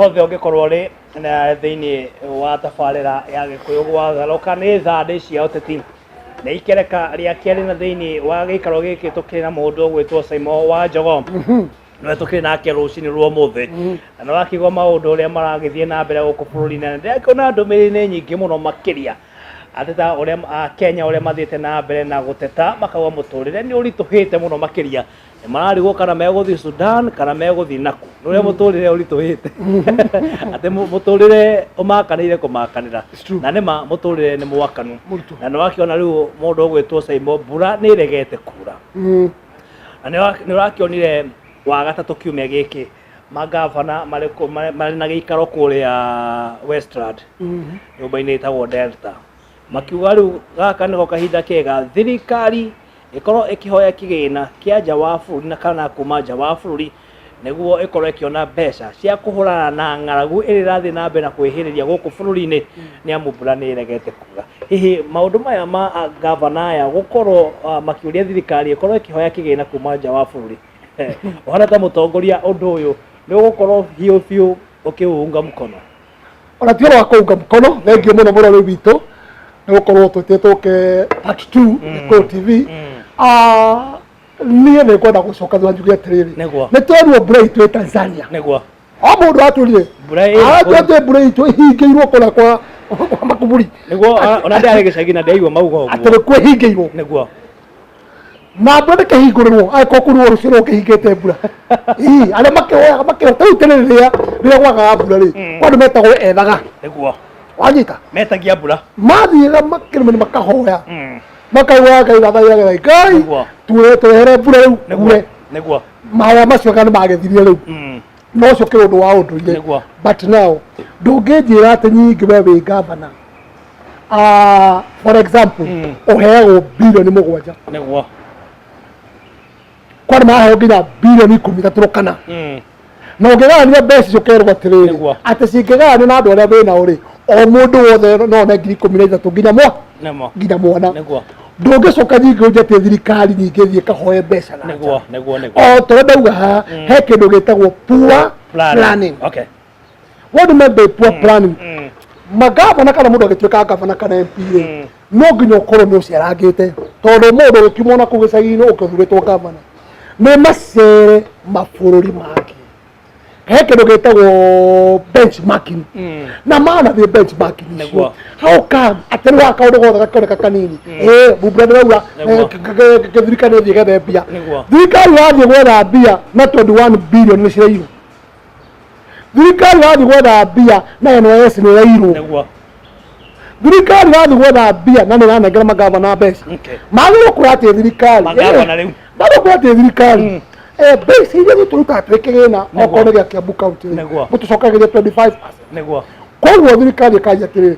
Hothe ũngĩkorwo ũrĩ na thĩinĩ wa tabarĩra ya Gĩkũyũ gwatharũka nĩ thandĩ cia ũteti nĩ ikereka rĩa kerĩ, na thĩinĩ wa gĩikaro gĩkĩ tũkĩrĩ na mũndũ ũgwĩtwo Saimo wa Njogo, nĩwe tũkĩrĩ nake rũcinĩ rwa ũmũthĩ, na nĩ wakĩigua maũndũ ũrĩa maragĩthiĩ na mbere gũkũ bũrũri-inĩ, na ndĩrakĩona ndũmĩrĩri nĩ nyingĩ mũno makĩria atĩ ta ũrĩa Kenya ũrĩa mathiĩte na mbere na gũteta makauga mũtũrĩre nĩ ũritũhĩte mũno makĩria, nĩ mararigwo kana megũthiĩ Sudan kana megũthiĩ naku, nĩ ũrĩa mũtũrĩre ũritũhĩte, atĩ mũtũrĩre ũmakanĩire kũmakanĩra. It's true. Na nĩma mũtũrĩre nĩ mwakanu. Mũritũ. Na nĩ wakĩona rĩu mũndũ ũgwĩtwo Saimo, mbura nĩ ĩregete kura. Na nĩ ũrakĩonire Wagatatũ kiumia gĩkĩ mangavana marĩ na gĩikaro kũrĩa Westland, nyũmba-inĩ ĩtagwo Delta, makiuga rĩu gaka nĩko kahinda kega thirikari ĩkorwo ĩkĩhoya kĩgĩna kĩa nja wa bũrũri na kana kuma nja wa bũrũri, nĩguo ĩkorwo ĩkĩona mbeca cia kũhũrana na ng'aragu ĩrĩa ĩrathiĩ na mbere na kwĩhĩrĩria gũkũ bũrũri-inĩ, nĩ amu mbura nĩ ĩregete kura. Hihi maũndũ maya ma gavana aya gũkorwo makĩũria thirikari ĩkorwo ĩkĩhoya kĩgĩna kuma nja wa bũrũri, ũhana ta mũtongoria ũndũ ũyũ nĩ ũgũkorwo biũ biũ ũkĩũunga mkono? Ona ti ũhoro wa kũunga mkono, thengiũ mũno mũrori witũ nĩ gũkorwo twĩtĩtwo ke part 2 Gĩkũyũ TV. Ah, niĩ nĩ ngwenda gũcoka thutha njuge atĩrĩrĩ, nĩ twerwo mbura itũ ĩ Tanzania. O mũndũ atwĩrire Mbura ĩ atwĩte mbura itũ ĩhingĩirwo kũrĩa kwa makuburi. Nĩguo, ona ndĩarĩ gĩcagi na ndĩaigua mauga ũguo. Atĩ nĩ kwĩhingĩirwo. Na mbura ndĩkĩhingũrĩrwo angĩkorwo kũu nĩguo rũciũ rũkĩhingĩte mbura. Ii, arĩa makĩhoyaga makĩhoya rĩu tene rĩrĩa gwagaga mbura rĩ, kwa andũ metagwo ethaga. Wanyita? Metagia mbura. Mathiaga makĩrĩma makahoya, makauga Ngai gathairaga Ngai turehere mbura rĩu kure. Mahoya macio kana nĩmagĩthirie rĩu, no ũcio kĩrĩ ũndũ wa ũndũire. But now ndũngĩnjĩra atĩ nyingĩ we wĩ gavana, for example, ũheagwo 7 bilioni. Kwani maraheo nginya 10 bilioni gaturũ kana. Na ũngĩgayania mbeca icio ũkerwo atĩrĩrĩ, atĩ cingĩgayanio na andũ arĩa wĩnao rĩ, o mũndũ wothe no one 13,000 nginya mwa nginya mwana. Ndũngĩcoka nyingĩ ũnje atĩ thirikari nyingĩ thiĩ ĩkahoe mbeca na nja. Nĩguo nĩguo nĩguo O torĩa ndauga haha, he kĩndũ gĩtagwo poor planning. What do you mean by poor planning? Magavana kana mũndũ agĩtuĩka gavana kana MP rĩ, no nginya ũkorwo nĩ ũcerangĩte, tondũ mũndũ ũgĩkiuma ona kũu gĩcagi-inĩ ũkĩthurĩtwo gavana nĩ macere mabũrũri mangĩ, he kĩndũ gĩtagwo benchmarking, na manathiĩ benchmarking icio. How come atĩ rĩu haha kaũndũ gothe gakĩoneka kanini, ĩ mbura ndĩraura, thirikari ĩthiĩ gethe mbia? Thirikari yathiĩ gwetha mbia na 21 billion nĩ cirairwo. Thirikari yathiĩ gwetha mbia na NYS nĩ ĩrairwo. Thirikari yathiĩ gwetha mbia na nĩ ĩranengera magavana mbeca. Magĩrĩirwo kuoya atĩ thirikari Magavana rĩu. Magĩrĩirwo kuoya atĩ thirikari, mbeca iria ithuĩ tũrutaga twĩ kĩgĩna, okorwo nĩ gĩa Kiambu County rĩ, mũtũcokagĩria 25%. Koguo thirikari ĩkaria atĩrĩrĩ,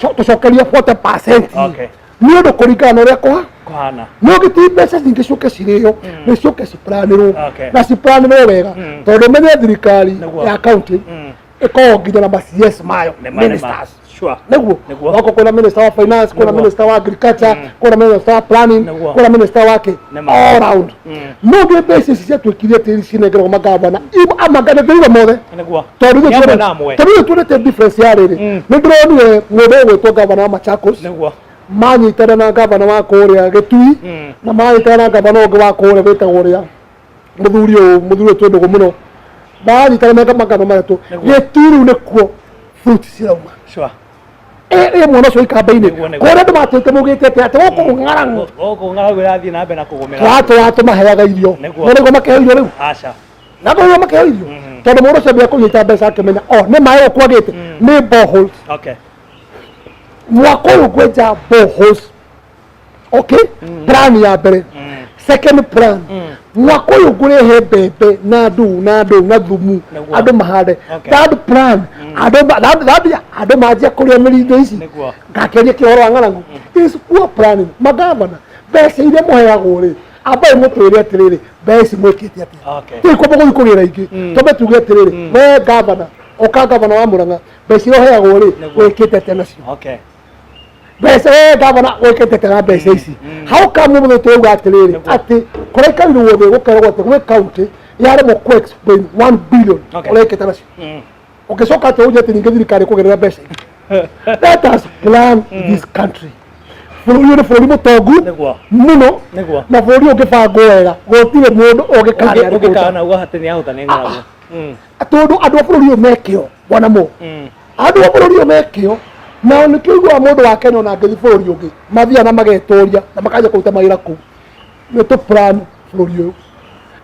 tũcokerie 40% nĩ ũndũ kũringana na ũrĩa kwa kũhana. No gĩti mbeca nyingĩ ciũke cirĩo, nĩ ciũke ciplanĩrwo na ciplanĩrwo wega, tondũ menye thirikari ya county ĩkoragwo nginya na ma CS mayo, ministers. Nĩguo. Wako kwĩna minister wa finance, kwĩna minister wa agriculture, kwĩna minister wa planning, kwĩna minister wa kĩ, all round. No ngĩ mbeca ici ciatuĩkire atĩ cinengeragwo magavana amangana ndĩiga mothe, tondũ Nĩ amwe na amwe. tondũ ithuĩ tuonete difference ya rĩrĩ. Nĩ ndĩronire mũndũ ũgwĩtwo gavana wa Machakos manyitana na gavana wa kũrĩa Gĩtui, na manyitana na gavana ũngĩ wa kũrĩa wĩtagwo ũrĩa mũthuri ũyũ, mũthuri ũyũ twĩ ndũgũ mũno, maranyitana meka magana matatũ. Gĩtui rĩu nĩkuo fruit cirauma. Ĩ mwana ũcio ikamba-inĩ kũrĩa andũ matwĩte mũgĩte atĩ atĩ gũkũ ng'aragu. Gũkũ ng'aragu ĩrathiĩ na mbere na kũgũmĩra. Tũratũmaheaga irio. No nĩguo makĩheo irio rĩu? Aca. Na nĩguo makĩheo irio, tondũ mũndũ ũcio ambia kũnyita mbeca akĩmenya o nĩ maĩ gũkwagĩte nĩ boreholes. Mwaka ũyũ ngwenja boreholes. Okay, plan ya mbere. Second plan, mwaka ũyũ ngũrehe mbembe na ndũũ na ndũũ na thumu, andũ mahande. Third plan, andũ third year, andũ manjia kũrĩa mĩrindo ici. Ngakĩaria kĩhoro wa ng'aragu is poor planning. Magavana, mbeca iria mũheagwo rĩ, ambai mũtwĩre atĩrĩrĩ, mbeca ici mwĩkĩte atĩa? Tũi kwamba gũthiĩ kũgĩra ingĩ, twambe tuge atĩrĩrĩ, we gavana ũka, gavana wa Mũrang'a, mbeca iria ũheagwo rĩ, wĩkĩte atĩa nacio? Mbeca, we gavana wĩkĩte atĩa na mbeca ici? How come ũmũthĩ tũrauga atĩrĩrĩ, atĩ kũraikarirwo thĩ gũkerwo atĩ gwĩ county yaremwo ku explain 1 billion ũrekĩte nacio? Ũngĩcoka atĩ ũnje atĩ ningĩ thirikari ĩkuongerera mbeca ingĩ. Let us plan this country. Bũrũri ũyũ nĩ bũrũri mũtongu Nĩguo. mũno. Nĩguo. Na bũrũri ũyũ ũngĩbangwo wega gũtirĩ mũndũ ũngĩkarĩa nĩ kũhũta. Ũngĩkana uga atĩ nĩ ahũta nĩ ng'aragu. Tondũ andũ a bũrũri ũyũ me kĩo, bwana mo. Andũ a bũrũri ũyũ me kĩo, na nĩkĩo ũiguaga mũndũ wa Kenya ona angĩthiĩ bũrũri ũngĩ mathiaga na magetũria na makanjia kũruta mawĩra kũu. Nĩ tũ plan bũrũri ũyũ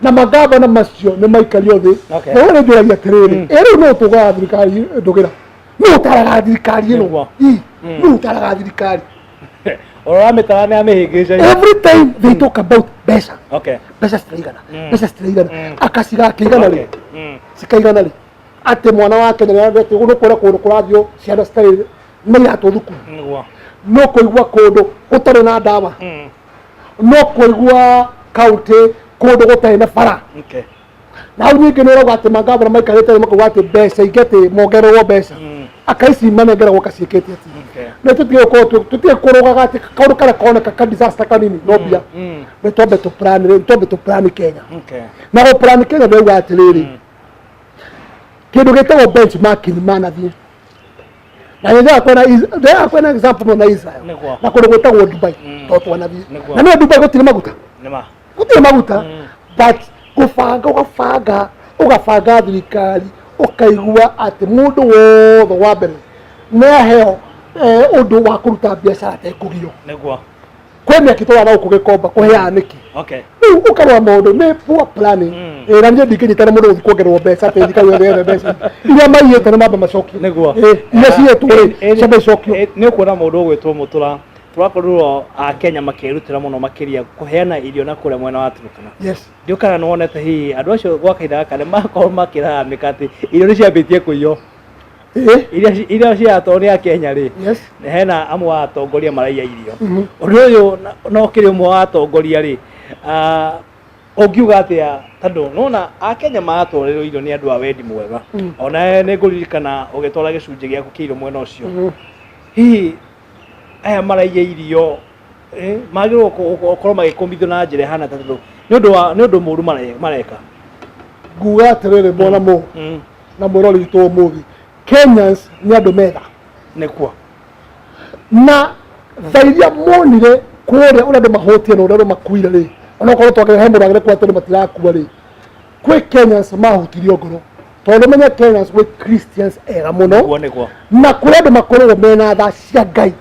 na magavana macio nĩ maikario thĩ. Na we nĩ njũragia atĩrĩrĩ, ĩ rĩu nũ ũtũgaga thirikari ndũgĩra? Nũ ũtaraga thirikari ĩno? Nĩguo. Ĩ, nũ ũtaraga thirikari? Ũrora mĩtara nĩ amĩhĩngĩca. Every time they talk about mbeca, mbeca citiraigana, mbeca citiraigana, akacigakĩigana rĩ? Cikaigana rĩ atĩ mwana wa Kenya nĩ nĩ kuona kũndũ kũrathiũ ciana citarĩ na iratũ thukuru? No kũigua kũndũ gũtarĩ na ndawa, no kũigua kaunti kũndũ gũtarĩ na bara. Na hau ningĩ nĩ ũrauga atĩ mangavana maikarĩte thĩ makauga atĩ mbeca ingĩ atĩ mongererwo mbeca, aka ici manengeragwo kaciĩkĩte atĩ nĩ tũtige gũkorwo tũtige kũrũgaga atĩ kaũndũ karĩa koneka ka disaster kanini no mbia. Nĩ twambe tũ plan rĩ, twambe tũ plan Kenya. Na gũ plan Kenya ndĩrauga atĩrĩrĩ, kĩndũ gĩtagwo benchmarking manathiĩ na nĩ ndĩraga kwena example mũno na Israel na kũndũ gwĩtagwo Dubai, to twanathiĩ. Na nĩ Dubai gũtirĩ maguta. Nĩma. Gũtirĩ maguta, but gũbanga ũgabanga ũgabanga thirikari ũkaigua atĩ mũndũ wothe wa mbere nĩ aheo ũndũ wa kũruta biacara atekũgio. Kwĩ mĩaki tũra na gũkũ gĩkomba kũheaga nĩkĩ? Rĩu ũkarora maũndũ nĩ poor planning. Ĩ, na niĩ ndingĩnyitana mũndũ gũthiĩ kuongererwo mbeca atĩ thirikari yothe yethe mbeca iria maiyĩte nĩ mambe macokie. Ĩ, iria ciyĩtwo rĩ, ciambe icokio. Nĩ ũkuona mũndũ ũgwĩtwo Mũtũra, tũrakorirwo a Kenya makĩrutĩra mũno makĩria kũheana irio na kũrĩa mwena wa Turkana. Ndiũ kana nĩ wonete hihi andũ acio gwa kahinda gaka nĩ makorwo makĩraramĩka atĩ irio nĩ ciambĩtie kũiywo? Iria ciratwarwo nĩ Akenya rĩ, hena amwe a atongoria maraiya irio. Ũndũ ũyũ no kĩrĩ ũmwe wa atongoria rĩ, ũngiuga atĩa? Tondũ nona Akenya maratwarĩrwo irio nĩ andũ a wendi mwega. Ona nĩ ngũririkana ũgĩtwara gĩcunjĩ gĩaku kĩa irio mwena ũcio. Hihi aya maraiya irio magĩrĩirwo gũkorwo magĩkũmithio na njĩra ĩhana atĩa? Tondũ nĩ ũndũ mũũru mareka. Nguga atĩrĩrĩ, bwana mo na mwĩrori witũ ũmũthĩ, Kenyans nĩ andũ metha. Na tha iria monire kũrĩa ũrĩa andũ mahũtie na ũrĩa andũ makuire rĩ, onokorwo twagĩrĩire he mũndũ wagĩrĩire kuga atĩ andũ matirakua rĩ, kwĩ Kenyans mahutirio ngoro, tondũ menye Kenyans gwĩ Christians ega mũno. Nĩguo nĩguo. Na kũrĩ andũ makoragwo mena tha cia Ngai.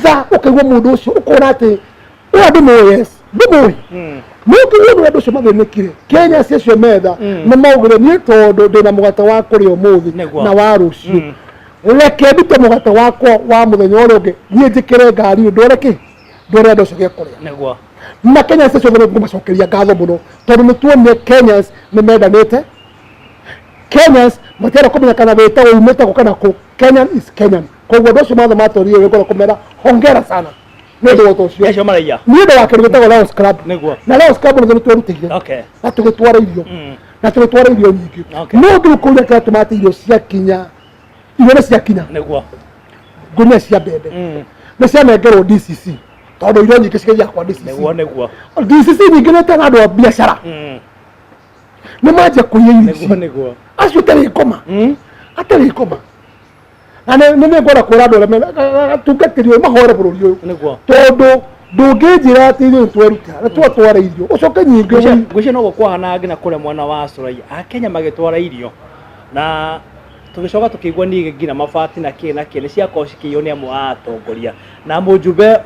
Tha ũkaigua mũndũ ũcio ũkona atĩ ũyũ ndũmũĩ, yes, ndũmũĩ, no ũkĩigua ũrĩa andũ acio mathĩnĩkire. Kenya acio metha nĩ maugire, niĩ tondũ ndĩna mũgate wa kũrĩa ũmũthĩ na wa rũciũ, reke ndute mũgate wakwa wa mũthenya ũrĩa ũngĩ, niĩ njĩkĩre ngari ndware kĩ, ndware andũ acio gĩa kũrĩa. Na Kenya acio othe nĩngũmacokeria ngatho mũno, tondũ nĩ tuonire Kenyans nĩ mendanĩte. Kenyans matienda kũmenya kana wĩtagwo umĩte kũ kana kũ. Kenyan is Kenyan. Koguo andũ acio mothe matwarire ngorwo kũmera hongera sana nĩ ũndũ wa ũndũ ũcio. Acio maraiya. Nĩ ũndũ wa kĩndũ gĩtagwo Lions Club. Na Lions Club nĩ twerutĩire na tũgĩtwara irio na tũgĩtwara irio nyingĩ. No ngĩkũria kĩratũma atĩ irio ciakinya, irio nĩ ciakinya, ngũnia cia mbembe nĩ cianengerwo DCC, tondũ irio nyingĩ cigĩthiaga kwa DCC. Nĩguo nĩguo. DCC nyingĩ nĩ ĩtaga andũ a biacara, nĩ manjia kũiya irio ici. Nĩguo nĩguo. Acio atarĩ ngoma, atarĩ ngoma. Na nĩ nĩ ngwenda kwĩra andũ arĩa mena atungatĩri ũyũ mahoere bũrũri ũyũ, tondũ ndũngĩnjĩra atĩ ithuĩ nĩtweruta na twatwara irio ũcoke nyingĩ Ngwĩciria no gũkwahana nginya kũrĩa mwena wa Suraiya Akenya magĩtwara irio, na tũgĩcoka tũkĩigua ningĩ nginya mabati na kĩ na kĩ nĩ ciakorwo cikĩiywo nĩ amwe a atongoria, na mũjumbe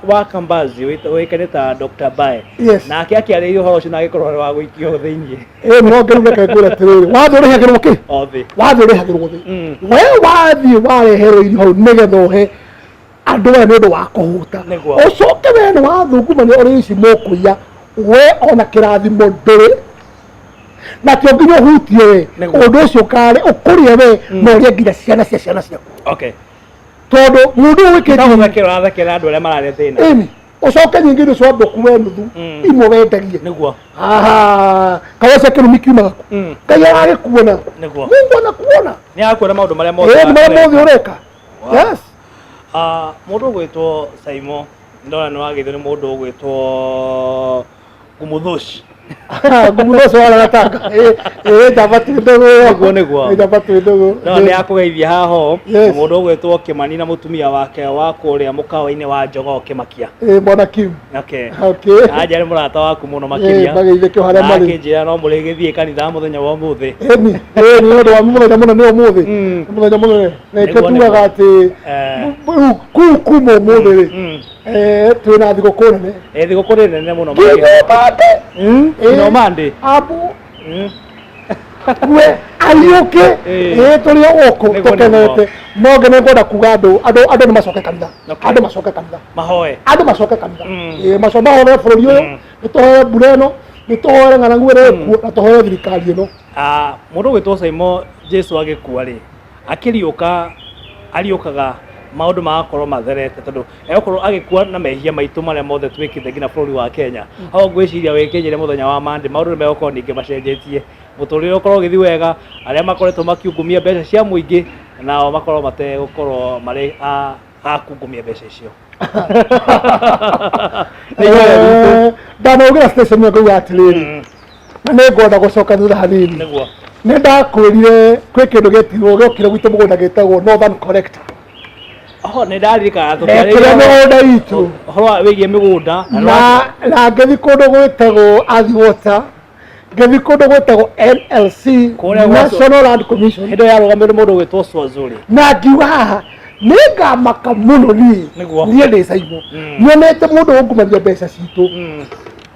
wa Kambazi ũĩkaine ta Dr. Bae nake akĩarĩria ũhoro ũcio na agĩkorwo arĩ wa gũikio thĩiniĩ. Ĩ, no ngĩrĩ reke ngwĩre atĩrĩrĩ, watho ũrĩhagĩrwo kĩ? O thĩ. Watho ũrĩhagĩrwo thĩ. We wathiĩ wareherwo irio hau nĩgetha ũhe andũ aya nĩ ũndũ wa kũhũta, ũcoke we nĩ wathungumania ũrĩ ici mũkũiya, we ona kĩrathimo ndũrĩ nakĩo nginya ũhutie we. Ũndũ ũcio ũkarĩ ũkũrĩe we na ũrĩe nginya ciana cia ciana ciaku, tondũ mũndũ ũyũ wĩkĩte Gũthekera ũrathekera andũ arĩa mararĩa thĩna. Ĩni, ũcoke nyingĩ irio cia mbũku we nuthu imwe wendagie. Aha, kawaca kĩrumi kiumaga kũ? Ngai aragĩkuona. Mungu anakuona. Nĩ arakuona maũndũ marĩa mothe Ĩĩ, marĩa mothe ũreka. Yes. Ah, mũndũ ũgwĩtwo Saimo, ndona nĩ wageithio nĩ mũndũ ũgwĩtwo Ngumuthuci. Ngumu no cio waratanga. Ĩ njamba ti ndũgũ. Nĩguo, nĩguo. Ĩ njamba ti ndũgũ. No nĩ akũgeithia haho. Yes. Mũndũ ũgwĩtwo Kĩmani na mũtumia wake wa kũrĩa mũkawa-inĩ wa Njogoo Kĩmakia. Ĩ bwana Kim. Okay. Okay. Anja nĩ mũrata waku mũno makĩria. Ĩ mageithĩke o harĩa Na marĩ. akĩnjĩra no mũrĩgĩthiĩ kanitha mũthenya wa ũmũthĩ. Ĩni, ĩ nĩ ũndũ wa mũthenya mũnene ũmũthĩ. Mm. Nĩ mũthenya mũnene. Na nĩkĩo Nĩguo, tugaga nĩguo. atĩ Eh. rĩu kuu kuma ũmũthĩ rĩ Mm. Twĩna thigũkũ nene. Ĩ thigũkũ nĩ nene mũno Nginya makĩria. Monday. Mm. Ĩ. No Monday. Abu Mm. kue ariũke. Ĩ. Ĩ tũrĩ o gũkũ Nĩguo, tũkenete. No ngene ngwenda kuga andũ andũ andũ nĩ macoke kanitha. Okay. Andũ macoke kanitha. Mahoe. Andũ macoke kanitha. Mm. Ĩ maco mahoere bũrũri ũyũ. Nĩ tũhoere mbura ĩno, nĩ tũhoere ng'aragu ĩrĩa ĩkuo na tũhoere thirikari ĩno. Ah, mũndũ ũgwĩtwo Simon Jesu agĩkua rĩ, akĩriũka ariũkaga maũndũ magakorwo matherete tondũ egũkorwo agĩkua na mehia maitũ marĩa mothe twĩkĩte nginya bũrũri wa Kenya. Hau ngwĩciria wĩkinyĩre mũthenya wa Monday maũndũ nĩ megũkorwo ningĩ macenjetie, mũtũrĩre ũkorwo ũgĩthiĩ wega, arĩa makoretwo makiungumia mbeca cia mũingĩ nao makorwo mategũkorwo marĩ a a kungumia mbeca icio. Nĩ ihoya ritũ. Ndanaugĩra station ĩyo ngauga atĩrĩrĩ, na nĩ ngwenda gũcoka thutha hanini. Nĩguo. Nĩ ndakwĩrire kwĩ kĩndũ gĩetirwo gĩokire gwitũ mũgũnda gĩtagwo Northern Collector. Oho nĩ ndaririkana Ekĩra tũkĩarĩria mĩgũnda itũ. ũhoro wĩgiĩ mĩgũnda na Na ngĩthiĩ kũndũ gwĩtagwo Athi Water, ngĩthiĩ kũndũ gwĩtagwo NLC, Kũrĩa gwa- National Land Commission, hĩndĩ ĩyo yarũgamĩrĩirwo mũndũ ũgwĩtwo Swazuri. Na ngiuga haha nĩ ngamaka mũno niĩ. Nĩguo. Niĩ ndĩ Caimo nyonete mũndũ ungumania mbeca citũ,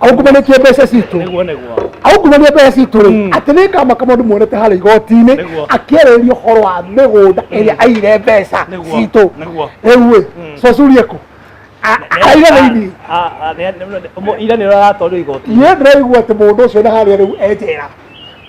aungumanĩtie mbeca citũ, Nĩguo, nĩguo. Aungumania mbeca citũ rĩ, atĩ nĩ ngamaka mũndũ muonete harĩa igoti-inĩ Nĩguo. akĩarĩrĩria ũhoro wa mĩgũnda ĩrĩa aire mbeca Nĩguo, citũ. Nĩguo. Rĩu ĩ Swazuri ekũ aire thĩinĩ? Ira nĩ aratwarirwo igoti. Niĩ ndĩraigua atĩ mũndũ ũcio na harĩa rĩu e njera.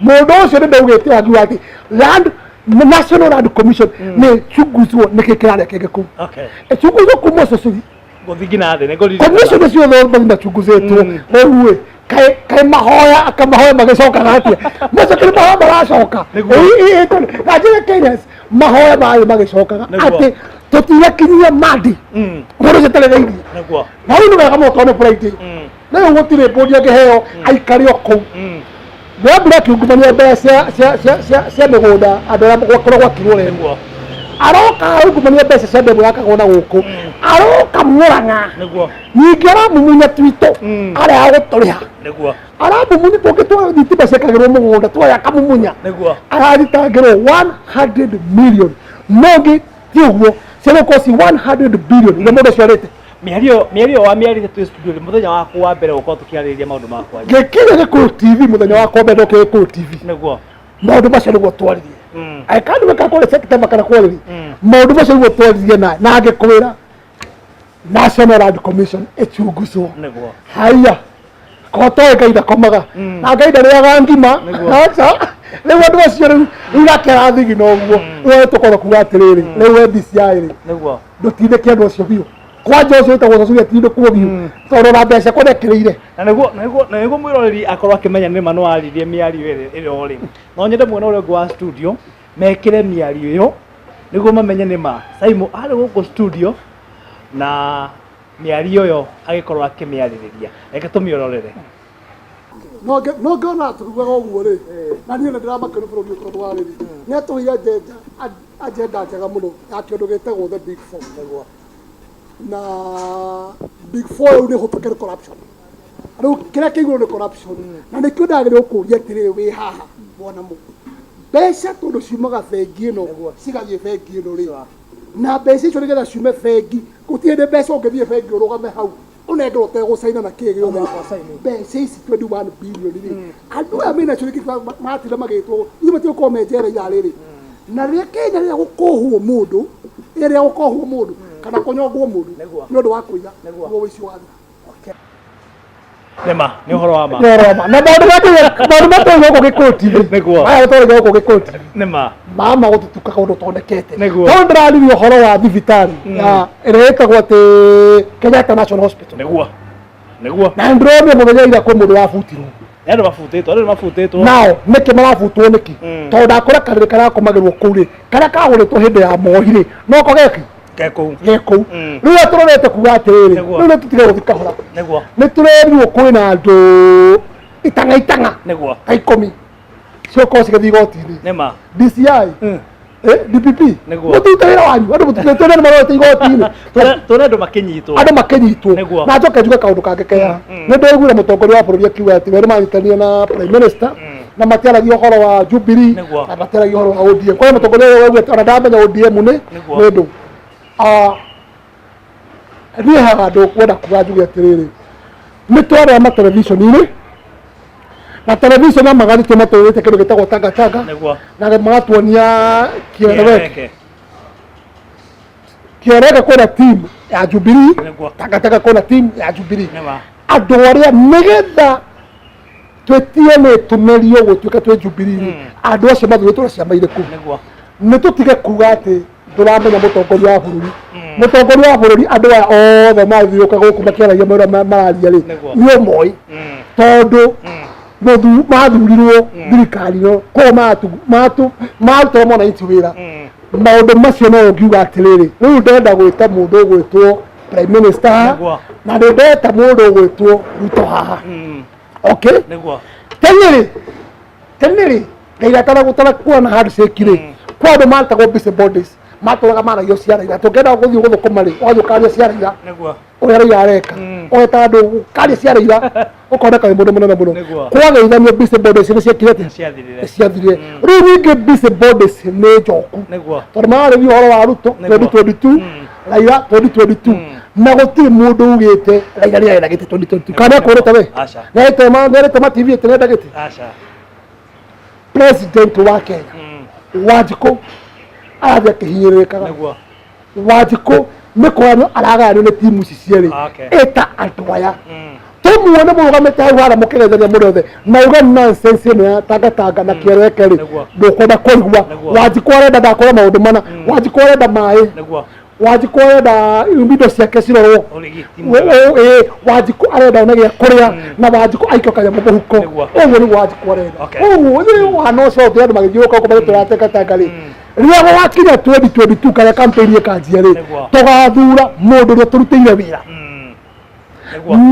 Mũndũ ũcio nĩ ndaugĩte angiuga atĩ land National Land Commission nĩ chunguzwo nĩkĩ kĩrarĩa kĩngĩ kũu. Okay. Ĩchunguzwo kuma Swazuri. Gũthiĩ nginya thĩ nĩ ngũririkana. Commission ciothe mathi machunguzĩtwo. Rĩu ĩ kaĩ kaĩ mahoya akamahoya magĩcokaga atĩa macio kĩrĩ mahoya maracoka? Nĩguo. Ĩ, ĩ, ĩ, na njĩra Kenyans mahoya marĩ magĩcokaga Nĩguo. atĩ tũtinakinyia mandi mũndũ ũcio tarĩ thĩinĩ. Nĩguo. Na rĩu nĩ wega mũno tondũ nĩ Friday. Rĩu gũtirĩ mbũri angĩheo aikare o kũu. Nĩambire akiungumania mbeca cia mĩgũnda andũ arĩa gwakorwo gwakirwo rĩu. Nĩguo. Aroka aungumania mbeca cia ndemu yakagwo na gũkũ, aroka Mũrang'a. Nĩguo. Ningĩ aramumunya twitũ arĩa gũtũrĩha. Nĩguo. Aramumunya tũngĩ twa thitima ciekagĩrwo mũgũnda twoya akamumunya. Nĩguo. Arathitangĩrwo 100 million, no ngĩ ti ũguo ciagũkorwo ci 100 billion iria mũndũ ũcio arĩte. Mĩario wa mĩario twĩ studio rĩ, mũthenya waku wa mbere gũkorwo tũkĩarĩrĩria maũndũ ma kwanyu. Ngĩkinya Gĩkũyũ TV mũthenya wakwa mbere ndokire Gĩkũyũ TV, Nĩguo. Maũndũ macio nĩguo twaririe. I can't wake up kũrĩ September kana kwarĩrie maũndũ macio nĩguo twaririe na ngĩkwĩra National Land Commission ĩchunguzwo. Nĩguo. Haya kotoe Ngai ndakomaga na Ngai ndarĩaga ngima. Aca rĩu andũ acio rĩu rĩu rakera thigino ũguo rĩu tũkorwo kuga atĩrĩrĩ rĩu DCI rĩ Nĩguo. Ndũtindĩke andũ acio biũ kwanja ũcio wĩtagwo Swazuri atindĩkwo biũ tondũ ona mbeca kũrĩa ekĩrĩire. Na nĩguo mwĩroreri akorwo akĩmenya nĩ ma nĩ waririe mĩario ĩrĩa rĩ, no nyende mwena ũrĩa ũngĩ wa studio mekĩre mĩario ĩyo nĩguo mamenye nĩ ma Simon arĩ gũkũ studio na mĩario ĩyo agĩkorwo akĩmĩarĩrĩria. Reke tũmĩororere. No ngĩona tũrugaga ũguo rĩ, na niĩ nĩ ndĩramakio nĩ bũrũri ũyũ tondũ wa rĩrĩ nĩ atũheire agenda njega mũno ya kĩndũ gĩtagwo the big four. Na big four rĩu nĩ hũtũke nĩ corruption, rĩu kĩrĩa kĩ igũrũ nĩ corruption, na nĩkĩo ndagĩrĩirwo kũũria atĩrĩrĩ, wĩ haha bwana mũ mbeca tondũ ciumaga bengi ĩno cigathiĩ bengi ĩno rĩ, na mbeca icio nĩgetha ciume bengi gũtirĩ hĩndĩ mbeca ũngĩthiĩ bengi ũrũgame hau ũnengerwo ũtegũcaina na kĩĩ gĩothe. Mbeca ici 21 billion rĩ, andũ aya mena cio nĩkĩ matinda magĩtwo ithuĩ matigũkorwo me njera ithaa rĩrĩ? Na rĩrĩa Kenya rĩrĩa gũkohwo mũndũ, rĩrĩa gũkohwo mũndũ kana kũnyongwo mũndũ nĩ ũndũ wa kũiya, nĩguo ũici wathira. Nĩma nĩ ũhoro wa ma. Nĩ ũhoro wa ma. Na maũndũ matũire gũkũ Gĩkũyũ TV. Nĩguo. Maya tũrĩ gũkũ Gĩkũyũ TV. Nĩma. Mama gũtutuka kaũndũ tonekete. Nĩguo. Tondũ ndĩraririe ũhoro wa thibitarĩ ya ĩrĩa ĩtagwo atĩ Kenyatta National Hospital. Nĩguo, nĩguo. Na ndĩronire mũthenya ira kwĩ mũndũ wabutirwo. Nĩ andũ mabutĩtwo, andũ nĩ mabutĩtwo. Nao nĩkĩ marabutwo nĩkĩ? Tondũ ndakora karĩrĩ karakomagĩrwo kũu rĩ, karĩa kagũrĩtwo hĩndĩ ya Moi rĩ, noko geki Ke kũu. Ge kũu. Rĩu tũrorete kuga atĩrĩrĩ, Nĩguo. rĩu nĩ tũtige gũthiĩ kahora. Nĩguo. Nĩ tũrerirwo kwĩna andũ Itang'a itang'a ta 10 ciokorwo cigĩthiĩ igoti-inĩ. Nĩma. DCI, DPP, Nĩguo. Mũtute wĩra wanyu, andũ mũtutĩte nĩ marorete igoti-inĩ. Tũrenda andũ makĩnyitwo. Andũ makĩnyitwo. Nĩguo. Na njoke njuge kaũndũ kangĩ kega. Nĩ ndĩraiguire mũtongoria wa bũrũri akiuga atĩ we nĩ manyitanire na prime minister na matiaragia ũhoro wa Jubilee Nĩguo. na matiaragia ũhoro wa ODM. Kwa hiyo mũtongoria ũyũ augĩte ona ndamenya ODM nĩ Nĩguo. nĩ ndũ. Ah, niĩ haha ndũkwenda kuga njuge atĩrĩrĩ, nĩ twarora matelevision-inĩ na television na magathĩ matũrĩte kĩndũ gĩtagwo tangatanga na magatuonia kĩeleweke. Kĩeleweke. Kĩeleweke kwĩna team ya Jubilee, tangatanga kwĩna team ya Jubilee. Nĩma. Andũ arĩa nĩgetha twĩtie nĩ tũmerio gũtuĩka twĩ Jubilee rĩ, andũ acio mathurĩtwo na ciama irĩkũ? Nĩ tũtige kuga atĩ ndũramenya mũtongoria wa bũrũri. Mũtongoria wa bũrũri andũ aya othe mathiũka gũkũ makĩaragia maũrĩa mararia rĩ, nĩ ũmoĩ tondũ mathurirwo thirikari ĩno koguo marutĩra mwananchi wĩra. Maũndũ macio no ũngiuga atĩrĩrĩ, rĩu ndĩrenda gwĩta mũndũ ũgwĩtwo prime minister haha na nĩ ndeta mũndũ ũgwĩtwo Ruto haha. Okay, tene rĩ, tene rĩ Raila atanagũtara na handshake rĩ, kwa andũ marutagwo busy bodies matũraga maragio cia Raila. Tũngĩenda gũthiĩ gũthũkũma rĩ, ũgathiĩ ũkaria cia Raila ũrĩa Raila areka, ũgeta andũ ũkaria cia Raila ũkoneka wĩ mũndũ mũnene mũno. Kwageithanio busy bodies nĩ ciekire atĩa? Nĩ ciathirire. Rĩu ningĩ busy bodies nĩ njoku tondũ mararĩria ũhoro wa Ruto 2022, Raila 2022, na gũtirĩ mũndũ ugĩte Raila nĩ arenda gĩtĩ 2022. Kana nĩakwĩrĩte we? Nĩarĩte ma TV atĩ nĩarenda gĩtĩ? President wa Kenya Wanjikũ arathiĩ akĩhinyĩrĩrĩkaga. Wanjikũ nĩ kũgayanio aragayanio nĩ timu ici cierĩ. Ĩta andũ aya tũmuone mũrũgamĩte hau harĩa mũkĩgeithania mũrĩ othe na uge nonsense ĩno ya tangatanga na kĩereke rĩ, ndũkwenda kũigua. Wanjikũ arenda ndakora maũndũ mana. Wanjikũ arenda maĩ. Wanjikũ arenda indo ciake cirorwo. Wanjikũ arenda one gĩa kũrĩa na Wanjikũ aikio kanyamũ mũhuko. Ũguo nĩguo Wanjikũ arenda. Ũguo nĩ wana ũcio ũngĩ andũ magĩthiũrũrũka gũkũ magĩtwĩra tangatanga rĩ, rĩrĩa gũgakinya 2022 karĩa campaign ĩkanjia rĩ, tũgathura mũndũ ũrĩa tũrutĩire wĩra.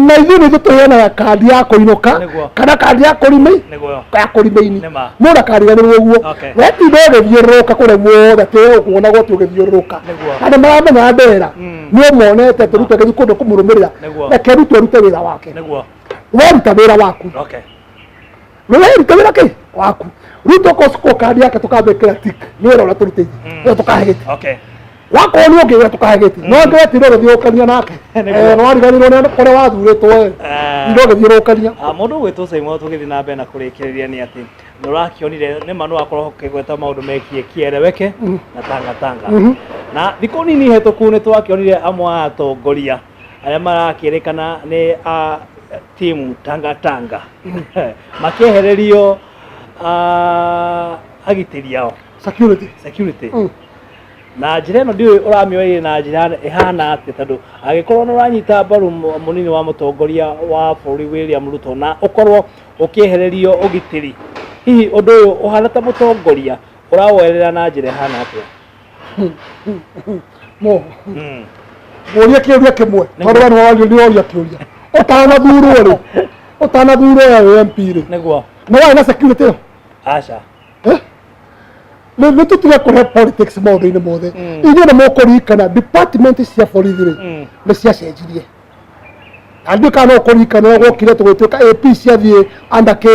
Na ithuĩ nĩ ithuĩ tũheanaga kandi ya kũinũka kana kandi ya kũrima ya kũrima-inĩ. Mũndũ akariganĩrwo ũguo. Wetinda ũgĩthiũrũrũka kũrĩa guothe atĩ ũkuonagwo atĩ ũgĩthiũrũrũka. Andũ maramenya ndera nĩ ũmonete atĩ Ruto agĩthiĩ kũndũ kũmũrũmĩrĩra. Reke Ruto arute wĩra wake. Weruta wĩra waku. Weruta wĩra kĩ waku. Ruto ko kandi yake tũkamĩkĩra tick nĩ wĩra ũrĩa tũrutĩire. Ũrĩa tũkahe gĩtĩ. Wakorwo nĩ ũngĩ wĩra tũkahe gĩtĩ. No ũngĩ wetinda ũgĩthiũrũrũkania nake. Nĩ wariganĩirwo nĩ kũrĩa wathurĩtwo. Tinda ũgĩthiũrũrũkania. Mũndũ ũgwĩtwo Simon tũgĩthiĩ na mbere na kũrĩkĩrĩria nĩ atĩ nĩ ũrakĩonire nĩ ma nĩ wakorwo ũkĩgweta maũndũ megiĩ kĩeleweke na tangatanga. Na thikũ nini hetũku nĩ twakĩonire amwe a atongoria arĩa marakĩrĩkana nĩ a timu tangatanga makĩehererio agitĩri ao. Security. Security. Na njĩra ĩno ndiũĩ ũramĩoire na njĩra ĩhana atĩa, tondũ angĩkorwo nĩ ũranyita mbaru mũnini wa mũtongoria wa bũrũri William Ruto na ũkorwo ũkĩehererio ũgitĩri, hihi ũndũ ũyũ ũhana ta mũtongoria ũrawoerera na njĩra ĩhana atĩa? Mo. Ngũrie kĩũria kĩmwe tondũ we nĩ woria kĩũria. Ũtanathurwo rĩ, ũtanathurwo we MP rĩ, Nĩguo. Nĩ warĩ na security ĩyo? Aca. Nĩ tũtige kũhe politics maũndũ-inĩ mothe. Ithuĩ nĩ mũkũririkana department cia borithi rĩ, nĩ ciacenjirie. Na ndiũĩ kana no ũkũririkana ũrĩa gwokire tũgĩtuĩka AP ciathiĩ under K.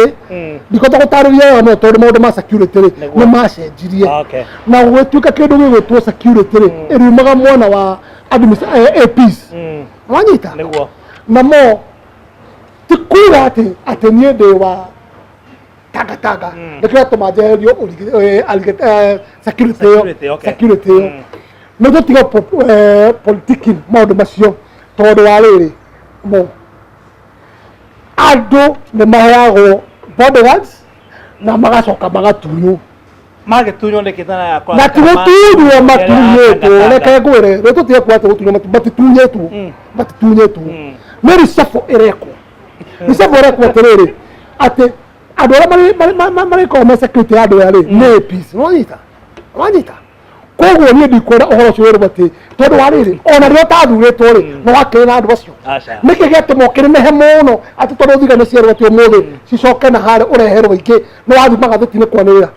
Ndikũhota gũtarĩria wega mũno tondũ maũndũ ma security rĩ, nĩ macenjirie. Na gũgĩtuĩka kĩndũ gĩgwĩtwo security rĩ, ĩriumaga mwena wa APs. Wanyita? Namo ti kuga atĩ atĩ niĩ ndĩ wa tangatanga nĩkĩo gĩatũma njehererio security ĩyo. Security ĩyo. Nĩ tũtige politicking maũndũ macio tondũ wa rĩrĩ mo andũ nĩ maheagwo bodyguards na magacoka magatunywo. Magĩtunywo nĩkĩ tana yakwa? Na ti gũtunywo matunyĩtwo, reke ngwĩre, rĩu tũtige kuga atĩ gũtunywo matitunyĩtwo, matitunyĩtwo. Nĩ reshuffle ĩrekwo. Reshuffle ĩrekwo atĩrĩrĩ, atĩ andũ arĩa marĩkoragwo me security ya andũ aya rĩ, nĩ APs. Nĩwanyita? Nĩwanyita? Koguo niĩ ndikwenda ũhoro ũcio wĩrwo atĩ tondũ wa rĩrĩ, ona rĩrĩa ũtathurĩtwo rĩ, no wakĩrĩ na andũ acio. Aca. Nĩkĩ gĩatũma ũkĩnenehe mũno atĩ tondũ thigari nĩ cierwo atĩ ũmũthĩ cicoke na harĩa ũreherwo ingĩ, nĩ wathiĩ magathĩti-inĩ kwanĩrĩra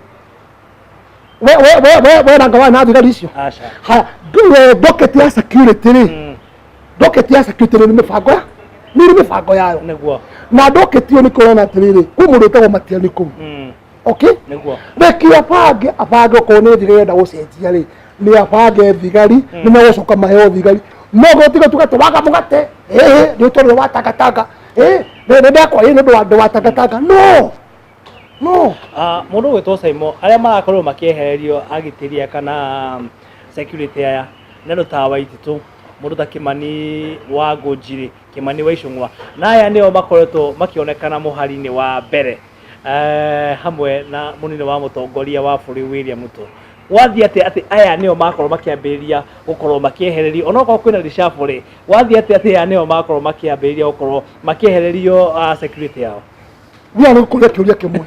we we we we nanga warĩ na thigari icio? Aca. Haya, docket ya security rĩ, docket ya security rĩ, nĩ mĩbango ya nĩ ĩrĩ mĩbango yayo. Na docket ĩyo nĩ kũrona atĩrĩrĩ, kwĩ mũndũ wĩtagwo Matiang'i kũu. Okay. Reke abange okorwo nĩ thigari enda gũcenjia rĩ, nĩ abange thigari, nĩ megũcoka maheo thigari. No gũtiga tuga twaga mũgate, ĩĩ nĩ ũtwarire wa tangatanga, ĩĩ nĩ ndekwa, ĩĩ nĩ ũndũ wa andũ wa tangatanga. No, no. Ah, mũndũ ũgwĩtwo Saimo, arĩa marakorirwo makĩehererio agitĩri aya kana security aya nĩ andũ ta Waititũ, mũndũ ta Kimani wa Ngũnjiri, Kimani wa Icũng'wa, na aya nĩo makoretwo makĩonekana mũhari-inĩ wa mbere hamwe na mũnini wa mũtongoria wa bũrũri William Ruto. Gwathiĩ atĩa atĩ aya nĩo makorwo makĩambĩrĩria gũkorwo makĩehererio, onokorwo kwĩna reshuffle rĩ, gwathiĩ atĩa atĩ aya nĩo makorwo makĩambĩrĩria gũkorwo makĩehererio security yao? Niĩ nĩ kũria kĩũria kĩmwe,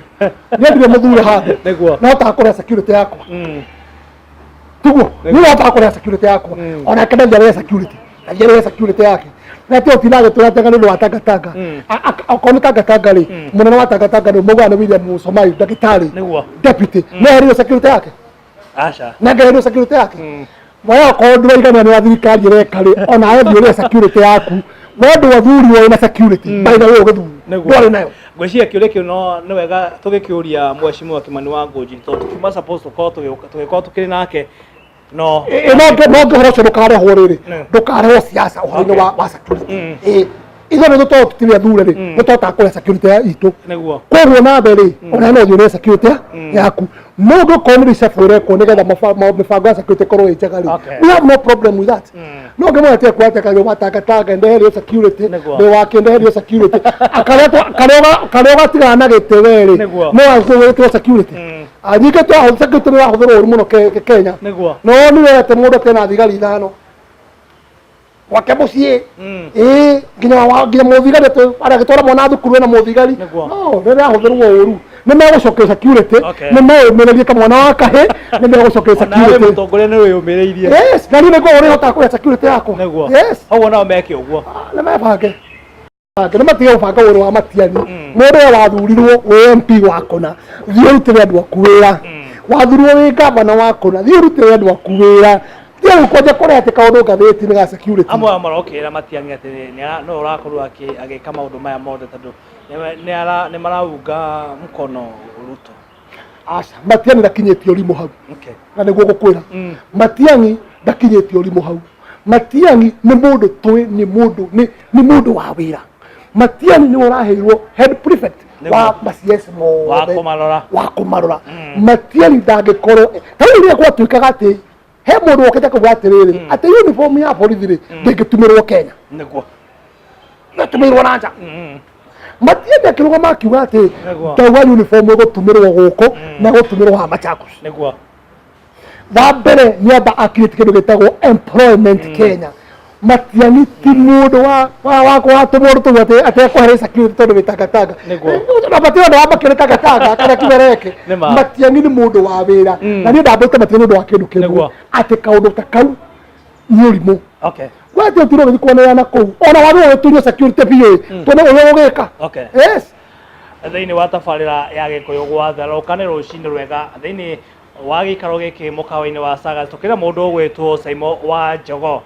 niĩ ndirĩ mũthure handũ. No hotaga kũrĩa security yakwa. Tiguo niĩ hotaga kũrĩa security yakwa. Onake ndathiĩ arĩhe security, ndathiĩ arĩhe security yake, na ti ũtinda agĩtũra tanga nĩ ũndũ wa tangatanga. Okorwo nĩ tangatanga rĩ, mũnene wa tangatanga nĩ maugaga nĩ William Somai ndagĩtarĩ. Deputy nĩ ehererio security yake? Aca. Na ngehererio security yake. We okorwo ndũraigana nĩ ũrĩa thirikari ĩreka rĩ, ona we thiĩ ũrĩhe security yaku. We ndwathurirwo wĩna security, by the way, ũgĩthurwo ndwarĩ nayo. Ngwĩciria kĩũria kĩu no nĩ wega tũgĩkĩũria mheshimiwa Kimani wa Ngũnjiri, tondũ tũkiuma suppose tũkorwo tũgĩkorwo tũkĩrĩ nake no. Ĩ, no ũhoro ũcio ndũkarehwo rĩrĩ, ndũkarehwo siasa ũhoro-inĩ wa security. Ĩ ithuĩ nĩ tũkorwo tũtirĩ athure rĩ, nĩ tũhotaga kũrĩa security ya itũ. Koguo nawe rĩ, ona no ũthiĩ ũrĩhe security yaku. No ũngĩkorwo nĩ reshuffle ĩrekwo nĩgetha mĩbango ya security ĩkorwo ĩ njega rĩ, we have no problem with that. No ngĩmwĩra atĩ kwateka watangatanga ndeherio security, ndĩ wake ndeherio security, karĩa ũgatigana na gĩtĩ we rĩ, no agwĩkĩrwo security. Anyingĩ twahũthĩra security nĩ ĩrahũthĩrwo ũru mũno Kenya. No nĩ atĩ mũndũ atĩ thigari ithano gwake mũciĩ, ĩĩ nginya mũthigari atĩ aragĩtwara mwana thukuru ena mũthigari. No rĩrĩa ahũthĩrwo ũru, nĩ megũcokia security. Nĩ meyũmĩrĩrie ta mwana wa kahĩ, nĩ megũcokia Onawe security. Mũtongoria nĩ wĩyũmĩrĩirie. Yes, na niĩ nĩguo ũrĩhotaga kũrĩa security yakwa. Yes. Ũguo nao meke ũguo. Nĩ mebange nĩ matige gũbanga ũru wa Matiang'i. Mũndũ we wathurirwo wĩ MP wa kũna, thiĩ ũrutĩre andũ aku wĩra. Wathurirwo wĩ gavana wa kũna, thiĩ ũrutĩre andũ aku wĩra. Thiĩ rĩu kwanja kũrĩa atĩ kaũndũ ngathĩti-inĩ ga security. Amwe ao marokĩrĩra Matiang'i atĩ no ũrakorwo agĩka maũndũ maya mothe tondũ nĩ maraunga mkono Ruto. Aca, Matiang'i ndakinyĩtie ũrimũ hau. Na nĩguo ngũkwĩra, Matiang'i ndakinyĩtie ũrimũ hau. Matiang'i nĩ mũndũ tũĩ, nĩ mũndũ nĩ mũndũ wa wĩra. Matiang'i nĩwe ũraheirwo head prefect wa ma-CS wa mothe kũmarora. Wa kũmarora. Matiang'i ndangĩkorwo ta rĩu rĩrĩa gwatuĩkaga atĩ he mũndũ wokĩte kuga atĩrĩrĩ, atĩ uniform ya borithi rĩ, ndĩngĩtumĩrwo Kenya, ĩgatũmĩrwo na nja. Matiang'i akĩrũgama akiuga atĩ ndauga uniform ĩgũtumĩrwo gũkũ na ĩgũtumĩrwo haha Machakos. Wa mbere nĩ amba akirĩte kĩndũ gĩtagwo employment Kenya. Matiang'i ti mũndũ wa tũmũndũ tũu atĩ ekũhe security tondũ wĩ tangatanga. Na Matiang'i ndwamba kĩrĩ tangatanga kana kibereke. Nĩ ma. Matiang'i nĩ mũndũ wa wĩra. Na niĩ ndambĩte Matiang'i nĩ ũndũ wa kĩndũ kĩmwe, atĩ kaũndũ ta kau nĩ ũrimũ. Wate ũtirwo ũgĩthiĩ kuonerera kũu, ona wagĩrĩirwo ũgĩtunywo security biũ, tuone ũrĩa ũgũgĩka. Yes. Thĩinĩ wa tabarĩra ya Gĩkũyũ gwatherũka, nĩ rũcinĩ rwega thĩinĩ wa gĩikaro gĩkĩ mũkawa-inĩ wa Sagas, tũkĩra mũndũ ũgwĩtwo Saimo wa Njogo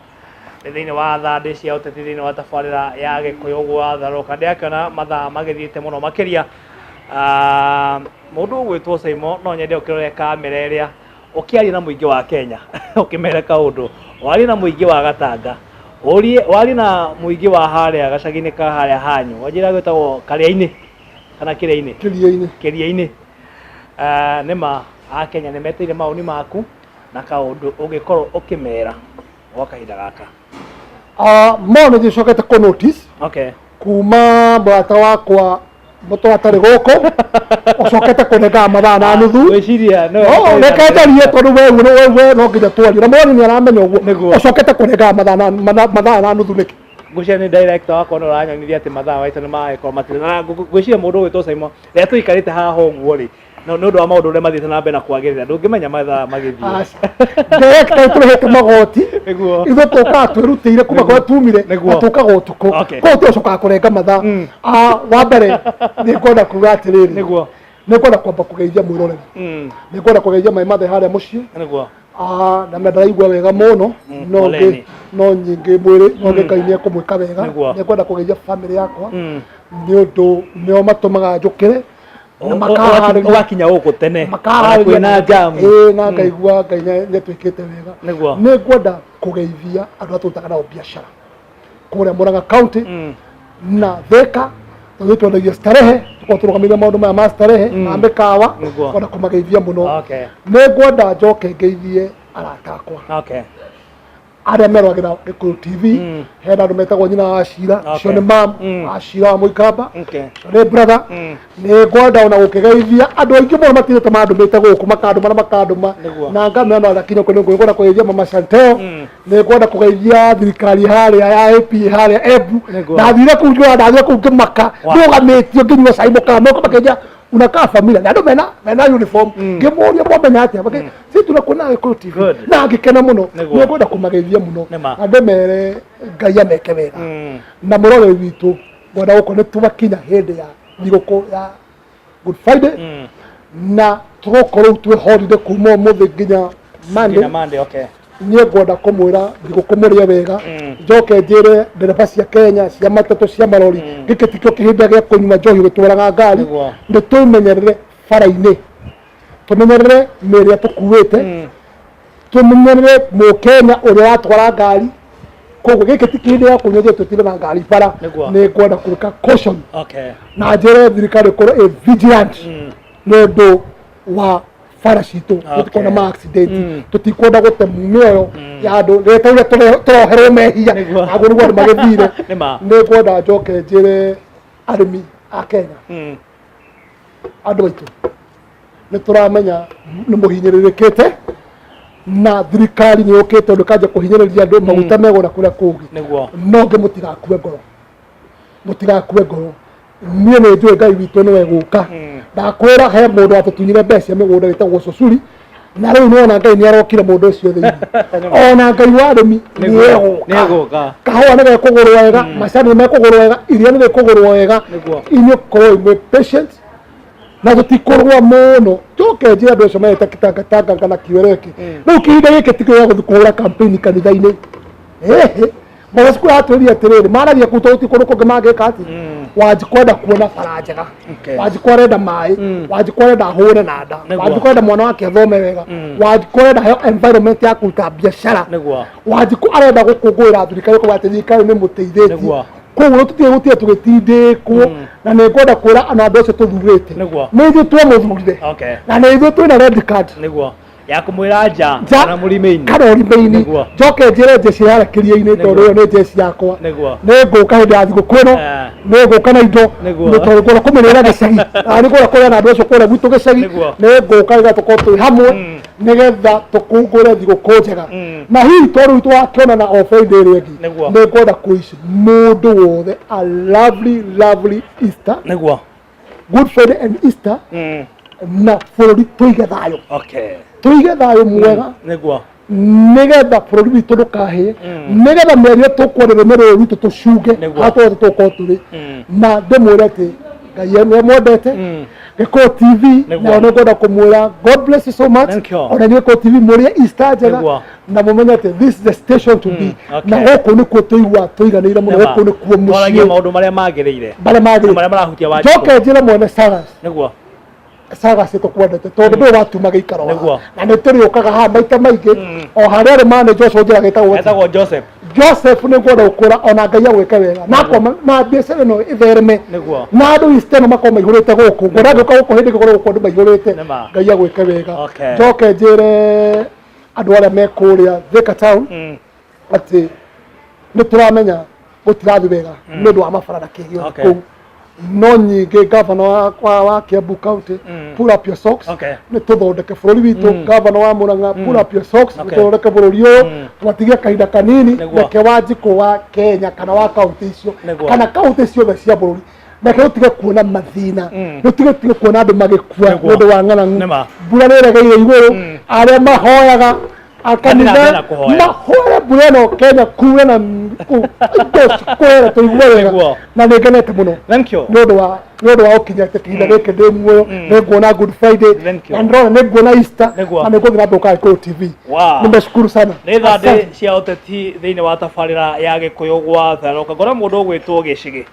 nĩ thĩinĩ wa thandĩ cia ũteti thĩinĩ wa tabarĩra ya Gĩkũyũ gwatherũka. Ndĩrakĩona mathaa magĩthiĩte mũno makĩria. Ah, mũndũ ũgwĩtwo Saimo, no nyende ũkĩrore kamera ĩrĩa ũkĩaria na mũingĩ wa Kenya, ũkĩmere kaũndũ, warie na mũingĩ wa Gatanga, ũrie warie na mũingĩ wa harĩa gacagi-inĩ ka harĩa hanyu, wanjĩra gwĩtagwo Karĩa-inĩ kana Kĩrĩa-inĩ? Kĩria-inĩ. Kĩria-inĩ. Ah, nĩ ma Akenya nĩ meteire mawoni maku na kaũndũ ũngĩkorwo ũkĩmera gwa kahinda gaka. Ah, mo nĩ njocokete kũ notice kuma mũrata wakwa mũtũ atarĩ gũkũ, ũcokete kũnengaga mathaa na nuthu. Ngwĩciria no No, reke njarie tondũ we no nginya twarie na mwoni nĩ aramenya ũguo. Ũcokete kũnengaga mathaa na nuthu nĩkĩ? Ngwĩciria nĩ director wakwa nĩ ũranyonirie atĩ mathaa maitũ nĩ maragĩkorwo matirĩ na ngwĩciria mũndũ ũgwĩtwo Simon, rĩrĩa tũikarĩte haha ũguo rĩ, No nĩ ũndũ wa maũndũ ũrĩa mathiĩte na mbere na kwagĩrĩra, ndũngĩmenya mathaa magĩthiĩ. Aca. Director tũrĩhĩte magoti. Ithuĩ tũkaga twĩrutĩire kuma kũrĩa tumire na tũkaga ũtukũ. Koguo tũcokaga kũrenga mathaa. Wa mbere nĩ ngwenda kuga atĩrĩrĩ. Nĩ ngwenda kwamba kũgeithia mwĩroreri. Nĩ ngwenda kũgeithia maĩ mathe harĩa mũciĩ. Na ndaraigua wega mũno no Poleni. No nyingĩ mwĩrĩ no ngĩ Ngai nĩ ekũmwĩka wega. Nĩ ngwenda kũgeithia family yakwa nĩ ũndũ nĩo matũmaga njũkĩre na makaharĩria Ũgakinya gũkũ tene ona makaharĩria kwĩna njamu. Ĩĩ, na ngaigua Ngai nĩ atwĩkĩte wega. Nĩ ngwenda kũgeithia andũ arĩa tũrutaga nao biacara kũrĩa Murang'a County na Thika, tondũ twendagia starehe, tũkorwo tũrũgamĩrĩire maũndũ maya ma starehe na mĩkawa. Ngwenda kũmageithia mũno. Nĩ ngwenda njoke ngeithie arata akwa arĩa meroragĩra Gĩkũyũ TV. Hena andũ metagwo nyina wa Cira, ũcio nĩ mam wa Cira wa Mũikamba, ũcio nĩ brother. Nĩ ngwenda ona gũkĩgeithia andũ aingĩ mũno matirĩte mandũmĩte gũkũ, makandũma na makandũma na ngamera no ndakinya kũ. Nĩ ngwenda kũgeithia mama Chantel. Nĩ ngwenda kũgeithia thirikari harĩa ya AP harĩa Embu. Ndathire kũu njũra, ndathire kũu ngĩmaka ndũgamĩtio ngĩnyua cai mũkawa moko makĩnjĩra unakaa familia na andũ mena uniform. Ngĩmũria mwamenya atĩa? Si tunakuona Gĩkũyũ TV. Na ngĩkena mũno. Nĩ ngwenda kũmageithia mũno na ndĩmere Ngai ameke wega. Na mũroreri witũ, ngwenda gũkorwo nĩ twakinya hĩndĩ ya thigũkũ ya Good Friday na tũgũkorwo rĩu twĩ holiday kuma ũmũthĩ nginya Monday. Nginya Monday, okay. Niĩ ngwenda kũmwĩra thigũkũ mũrĩe wega. Njoke njĩre ndereba cia Kenya cia matatũ, cia marori, gĩkĩ tikĩo kĩhinda gĩa kũnyua njohi ũgĩtwaraga ngari. Nĩ tũmenyerere bara-inĩ, tũmenyerere mĩĩrĩ ĩrĩa tũkuĩte, tũmenyerere mũkenya ũrĩa ũratwara ngari. Koguo gĩkĩ ti kĩhinda gĩa kũnyua njohi tũtinde na ngari bara. Nĩ ngwenda gwĩka caution na njĩre thirikari ĩkorwo ĩ vigilant nĩ ũndũ wa bara citũ. Tũtikwenda ma accident, tũtikwenda gũte mĩoyo ya andũ rĩrĩa taurĩa tũroherwo mehia. Aguo nĩguo andũ magĩthire. Nĩ ngwenda njoke njĩre arĩmi a Kenya, andũ aitũ, nĩ tũramenya nĩ mũhinyĩrĩrĩkĩte na thirikari nĩ yũkĩte ũndũ ĩkanjia kũhinyĩrĩria andũ, maguta megũra kũrĩa kũngĩ. No ngĩ mũtigakue ngoro, mũtigakue ngoro. Niĩ nĩ njũĩ Ngai witũ nĩwe gũka. Ndakwĩra he mũndũ watũtunyire mbeca cia mĩgũnda wĩtagwo Cucuri, na rĩu nĩwona Ngai nĩ arokire mũndũ ũcio thĩinĩ. Ona Ngai wa arĩmi nĩ egũka. Kahũa nĩ gekũgũrwo wega, macani nĩ mekũgũrwo wega, iria nĩ rĩkũgũrwo wega. Inyuĩ korwo mwĩ patient na tũtikũrũa mũno. Njoke njĩre andũ acio mareta kĩtangatanga na kĩereke rĩu kĩhinda gĩkĩ ti gĩa gũthiĩ kũhũra campaign kanitha-inĩ. Ĩhĩ Moses kũrĩa atwĩrire atĩrĩrĩ, maragia kũu tondũ ti kũndũ kũngĩ mangĩka atĩ. Wanjikũ arenda kuona bara njega. Wanjikũ arenda maĩ. Wanjikũ arenda ahũre na nda. Wanjikũ arenda mwana wake athome wega. Wanjikũ arenda heo environment ya kũruta biacara. Wanjikũ arenda gũkũngũĩra thirikari kuga atĩ thirikari nĩ mũteithĩtie. Koguo tũtige gũtinda tũgĩtindĩkwo. Na nĩ ngwenda kwĩra ona andũ acio tũthurĩte, nĩ ithuĩ twamũthurire na nĩ ithuĩ twĩna red card Ya kũmwĩra nja nja kana mũrĩmĩ-inĩ. Kana ũrĩmĩ-inĩ. Njoke njĩre njeci ya kĩria-inĩ, tondũ ĩyo nĩ njeci yakwa. Nĩ ngũka hĩndĩ ya thigũkũ ĩno. Nĩ ngũka na indo nĩ tondũ ngwenda kũmĩrĩra gĩcagi, na nĩ ngwenda kũrĩa na andũ acio kũrĩa gwitũ gĩcagi. Nĩ ngũka nĩgetha tũkorwo twĩ hamwe, nĩgetha tũkũngũĩre thigũkũ njega. Na hihi tondũ rĩu tũgakĩonana o Friday ĩrĩa ĩngĩ, nĩ ngwenda kũici mũndũ wothe a lovely lovely Easter, Good Friday and Easter, na bũrũri tũige thayũ, tũige thayũ mwega, nĩgetha bũrũri witũ ndũkahĩe, nĩgetha mĩario tũkwaria rũrĩmĩ rũrũ rwitũ tũcunge harĩa tuothe tũgũkorwo tũrĩ. Na ndĩmwĩre atĩ Ngai nĩ amwendete. Gĩkũyũ TV nayo nĩ ngwenda kũmwĩra God bless you so much. Thank you. Ona inyuĩ Gĩkũyũ TV mũrĩe Easter njega. Na mũmenye atĩ this is the station to be. Na gũkũ nĩkuo tũigua tũiganĩire mũno, gũkũ nĩkuo Twaragia mũciĩ. Maũndũ marĩa magĩrĩire marĩa magĩrĩire. Marĩa marahutia Wanjikũ. Njoke njĩre mwene Sagas. Sagas tũkwendete tondũ ndũĩ watuma gĩikaro haha. Na nĩ tũrĩũkaga haha maita maingĩ o harĩa arĩ manager ũcio njĩra gĩtagwo atĩa? Etagwo Joseph. Joseph, nĩ ngwenda gũkwĩra ona Ngai agwĩke wega na biacara ĩno ĩthereme na andũ East ĩno makorwo maihũrĩte gũkũ. Ngwenda ngĩũka gũkũ hĩndĩ ĩngĩ gũkorwo gũkũ andũ maihũrĩte. Ngai agwĩke wega. Njoke njĩre andũ arĩa me kũrĩa Thika town atĩ nĩ tũramenya gũtirathiĩ wega nĩ ũndũ wa mabara na kĩ gĩothe kũu, no nyingĩ gavana wa Kiambu County, pull up your socks, nĩ tũthondeke bũrũri witũ. Gavana wa Murang'a, pull up your socks, nĩ tũthondeke bũrũri ũyũ. Twatigie kahinda kanini. Reke Wanjikũ wa Kenya kana wa kaunti icio kana kaunti ciothe cia bũrũri Reke tũtige kuona mathĩna, tũtige tũtige kuona andũ magĩkua Nĩguo. nĩ ũndũ wa ng'aragu. Nĩma. Mbura nĩ ĩregeire igũrũ, arĩa mahoyaga a Kanitha kanitha na kũhoya. mahoya mbura ĩno Kenya kure na indo cikũhere tũigue wega. Nĩguo. Na nĩ ngenete mũno Thank you. nĩ ũndũ wa nĩ ũndũ wa gũkinya kĩhinda gĩkĩ ndĩ muoyo, nĩ nguona Good Friday Thank you. na ndĩrona nĩ nguona Easter Nĩguo. na nĩ ngũthiĩ na mbere gũka Gĩkũyũ TV. Wow. Nimeshukuru sana. Nĩ thandĩ Asante. cia ũteti thĩinĩ wa tabarĩra ya Gĩkũyũ gwa therũka. Ngona mũndũ ũgwĩtwo Gĩcigĩ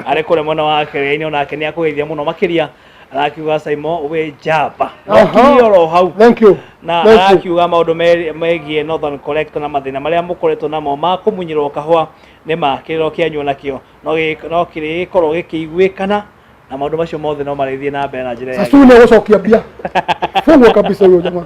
arĩ kũrĩa mwena wa Kĩrĩainĩ, onake nĩ akũgeithia mũno makĩria, arakiuga Saimo wĩ njamba. Aha. Nokirie oro hau. Thank you. Na Thank you. arakiuga maũndũ megiĩ Northern Collector na mathĩna marĩa mũkoretwo namo ma kũmunyĩrwo kahũa, nĩ ma kĩrĩro kĩanyu onakĩo no kĩrĩkorwo gĩkĩiguĩkana, na maũndũ macio mothe no marĩthiĩ na mbere na njĩra ya Sasa nĩ gũcokia mbia. Fungwa kabisa huyo jamaa.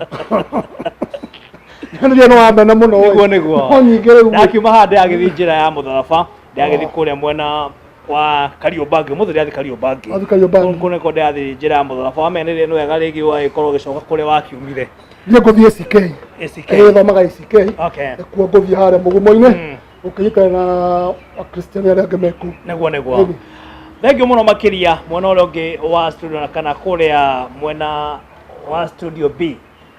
Nĩ no wamena mũno. Nĩguo, nĩguo. No nyingĩ rĩu. Ndakiuma haha ndĩragĩthiĩ njĩra ya mũtharaba, ndĩragĩthiĩ kũrĩa mwena wa Kariobangi. Ũmũthĩ ndĩrathiĩ Kariobangi. Wathiĩ Kariobangi. Kũu nĩkuo ndĩrathiĩ njĩra ya mũtharaba. Wamenya nĩ wega rĩngĩ ũgagĩkorwo ũgĩcoka kũrĩa wakiumire. Niĩ ngũthiĩ ACK. ACK. Ĩĩ, thomaga ACK. Okay. Nĩkuo ngũthiĩ harĩa mũgumo-inĩ. Ũkĩnyitana na Akristiano arĩa angĩ me kũu. Nĩguo, nĩguo. Ĩni. Thank you mũno makĩria. Mwena ũrĩa ũngĩ wa studio na kana kũrĩa mwena wa studio B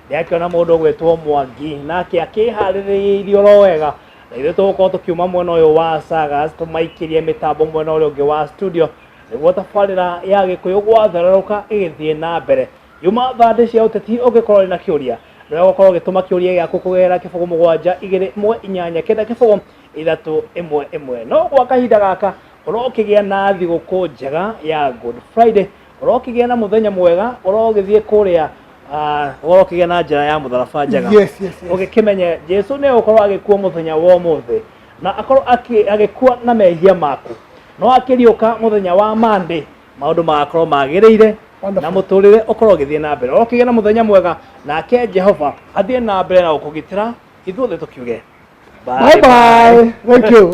ndĩrakĩona mũndũ ũgwĩtwo Mwangi, nake akĩharĩrĩirie oro wega, na ithuĩ tũgũkorwo tũkiuma mwena ũyũ wa Sagas tũmaikĩrie mĩtambo mwena ũrĩa ũngĩ wa studio, nĩguo tabarĩra ya Gĩkũyũ gwathererũka ĩgĩthiĩ na mbere. Yuma thandĩ cia ũteti, ũngĩkorwo na kĩũria nĩwe gũkorwo ũgĩtũma kĩũria gĩaku kũgerera 0 7 2 1 8 9 0 3 1 1. No gwa kahinda gaka, ũrokĩgĩa na thigũkũ njega ya Good Friday, ũrokĩgĩa na mũthenya mwega, ũrogĩthiĩ kũrĩa ũrokĩgĩa na njĩra ya mũtharaba njega. Yes. Ũgĩkĩmenye Jesu nĩ egũkorwo agĩkua mũthenya wa ũmũthĩ, na akorwo agĩkua na mehia maku, no akĩriũka mũthenya wa Monday, maũndũ magakorwo magĩrĩire Wonderful. na mũtũrĩre ũkorwo ũgĩthiĩ na mbere. Ũrokĩgĩa na mũthenya mwega, nake Jehova athiĩ na mbere na gũkũgitĩra. Ithuothe tũkiuge Bye bye. Thank you.